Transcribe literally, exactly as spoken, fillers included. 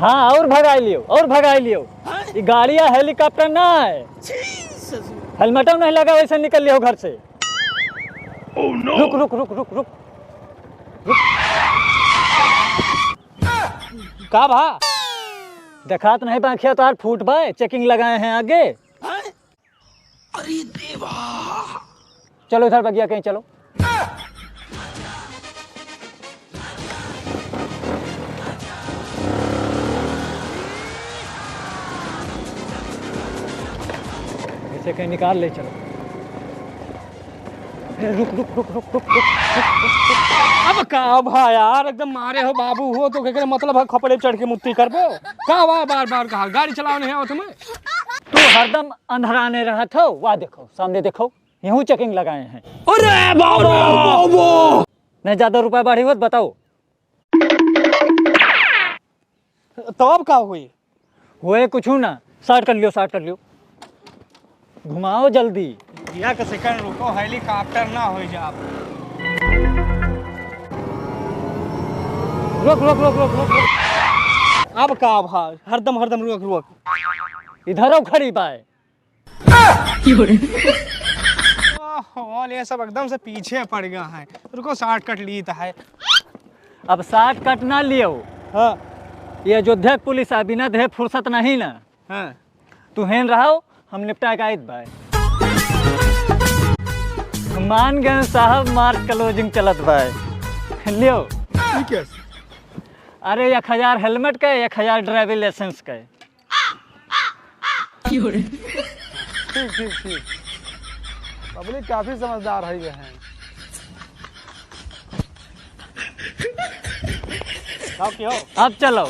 हाँ, और भगाई लियो, और भगाई लियो। हाँ? ये गाड़ी या helicopter ना है। छी, ससुर। Helmet नहीं लगा, वैसे निकल लियो घर से। Oh, no! रुक, रुक, रुक, रुक, रुक। रुक। का भा? देखात नहीं बा आँखिया तोहार फूट बा, checking लगाए हैं आगे। हाँ? अरे देवा! चलो इधर बगिया कहीं चलो। इसे कहीं निकाल ले चलो। ए, रुक, रुक। अब का भा यार, एकदम मारे हो बाबू हो तो केकरे मतलब है खपड़े चढ़ के मुत्ती करबो? का हुआ बार बार कहा गाड़ी चलाओ नहीं आवत हमें? तू हरदम अंधराने रहत हो, वाह देखो, सामने देखो, यहूँ checking लगाए हैं। अरे बाबा! नहीं ज्यादा रुपया बढ़ी होत, बताओ। तो अब का हुई? होए कुछ ना, start कर लियो, start कर लियो, घुमाओ जल्दी। भैया के second रुको, helicopter ना हो जा। रुक, रुक, रुक। अब का भा, हरदम, हरदम रुक, रुक। इधर आओ, खड़ी बाय। ओहो, ये सब एकदम से पीछे पड़ गया है। रुको, shortcut लीत है। अब shortcut ना लियो। हाँ। ये अयोध्या के पुलिस आ, बिना देहे फुर्सत नहीं ना। हाँ। तू हेन रहो, हम निपटा के आइत बाय। मान गए साहब, March closing चलत बाय। लियो। ठीक है। अरे, एक हजार helmet का, एक हजार driving license का। ठीक, ठीक, ठीक। Public काफी समझदार है ये हैं। अब चलो।